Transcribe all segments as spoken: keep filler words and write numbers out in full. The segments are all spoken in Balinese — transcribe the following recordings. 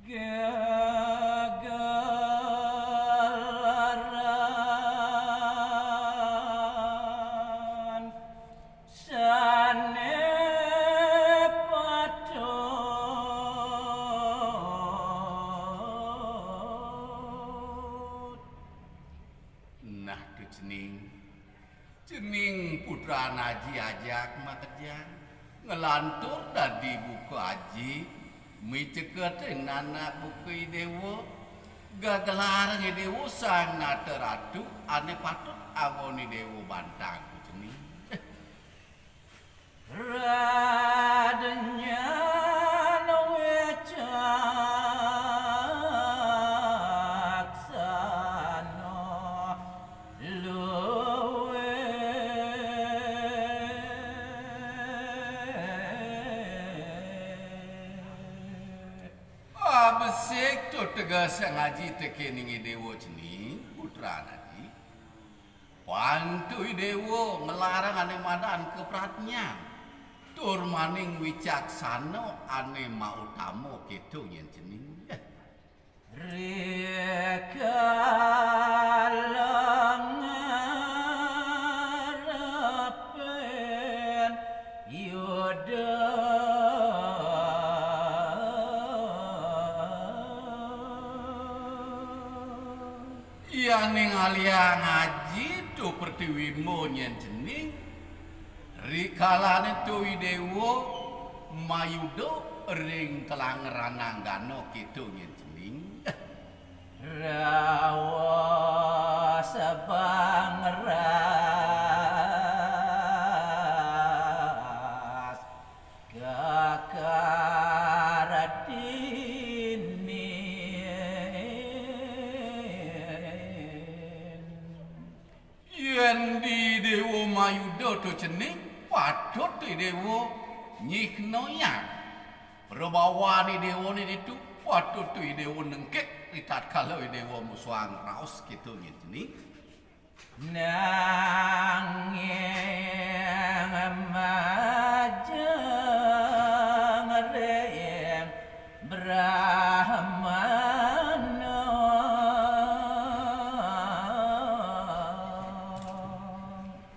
Gegelaran sane patut. Nah, tu cening. Cening putran aji ajak makejang. Nglantur dadi buka aji, miceketé nanak buka I Déwa. Gegelarang I Déwa Sang Nata Ratu, ane patut anggon I Déwa bantang, tu cening. Radnyan wicaksana luwih. Abesik tu teges Sang Aji tekening I Déwa cening, putran aji. Pantu I Déwa nglarang ane madan kapradnyan. Tur maning wicaksana ane mautama keto nyen cening. Rikala ngarepin Yuda. Iya ningaliang aji tu pertiwi emba nyen cening. Rikalane tu I Déwa mayuda ring telang rananggana keto nyen cening. Rawa sabang ras kakar dinin. Yen di Déwa Mayuda tu cening, patut I Déwa nyiknayang. Prabawan I Déwane ditu, patut tu I Déwa nengkek ritatkala I Déwa musuhang raos keto nyen cening. Nanging majeng ring Brahmana.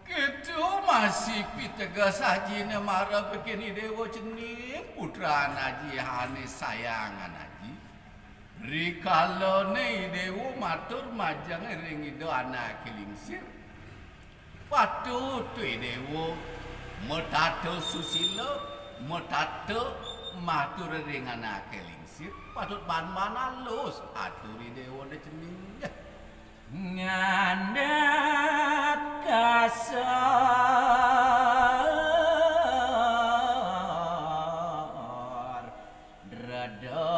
Keto masih piteges ajine mara peken I Déwa cening, putran aji ane sayangan aji. Rikalane I Déwa matur majeng ring Ida Anake Lingsir. Patut I Déwa matata susila, matata matur ring Anake Lingsir. Patut ban-ban alus atur I Déwane cening. Ngandap kasar, dreda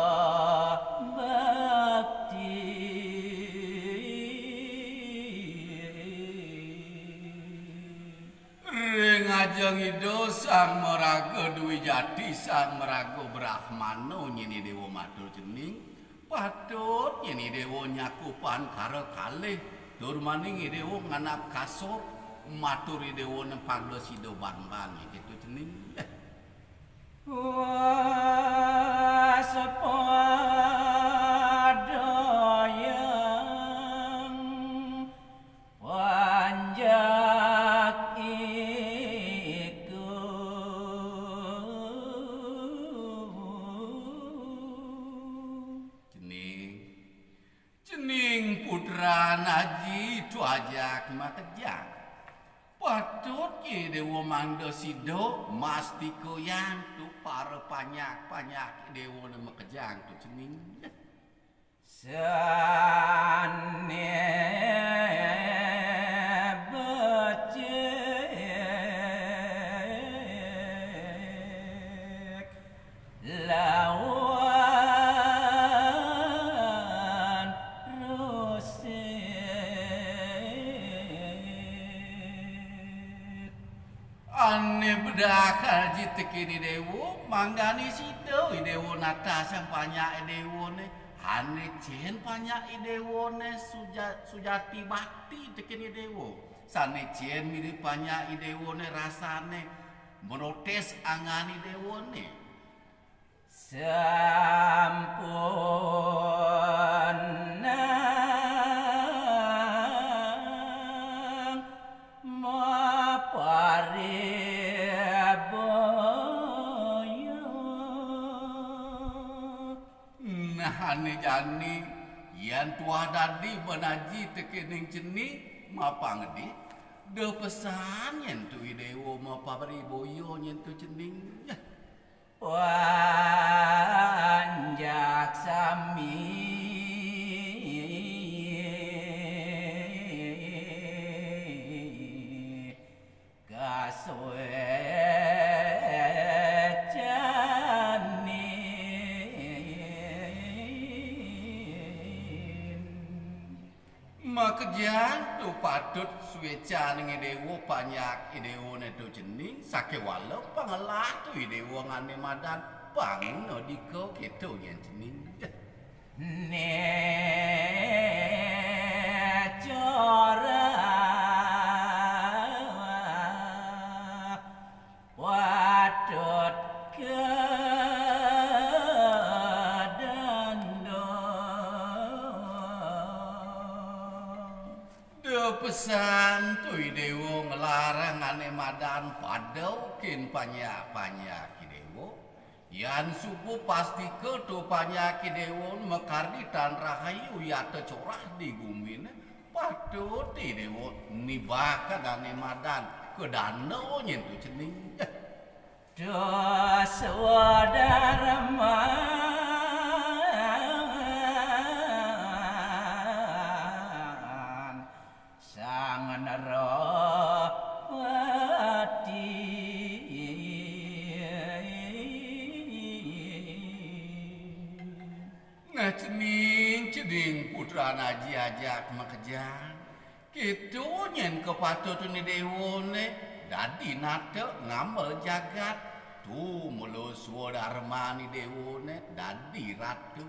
bakti. Ring ajeng Ida Sang Maraga Dwijati, Sang Maraga Brahmana, nyen I Déwa matur cening. Patut nyen I Déwa nyakupan kara kalih, tur maning I Déwa ngandap kasar, matur I Déwa nempang da sida ban-ban, nyen keto cening. Waspadayang panjak iku. Cening, cening putran aji tu ajak makejang. Patut I Déwa mangda sida mastikayang tu para panjak-panjak I Déwane makejang tu cening. Sane becik lawan rosit. Ane bedak aji tekin I Déwa, mangdane sida I Déwa natasang panjak I Déwane, ane cen panjak I Déwane suja-, sujati bakti tekin I Déwa. Sane cen mirib panjak I Déwane rasane, mrotes angan I Déwane. Sampun nang mapariboyo. Nah, ané jani, yén tuah dadi bén aji tekéning cening, mapangdi, da pesan nyén tu I Déwa mapariboyo nyén tu cening. Panjak sami kasuécanin. Makejang tu patut suécan I Déwa panjak I Déwané tu cening, sakéwala pangelah tu I Déwa ngané madan panguna dika kéto nyén cening. Né cora patut kadanda. Da pesan tu I Déwa nglarang ané madan pada kin panjak-panjak I Déwa. Yan suba pastika tu panjak I Déwa makardi tan rahayu yata corah di guminé, patut I Déwa nibakané madan kadanda nyén tu cening. Tu swadarman Sang Narapati. Nah, cening, cening putran aji ajak makejang. Kéto nyén kapatutné I Déwané, dadi nata ngambel jagat. Tu mula swadarman I Déwané dadi ratu.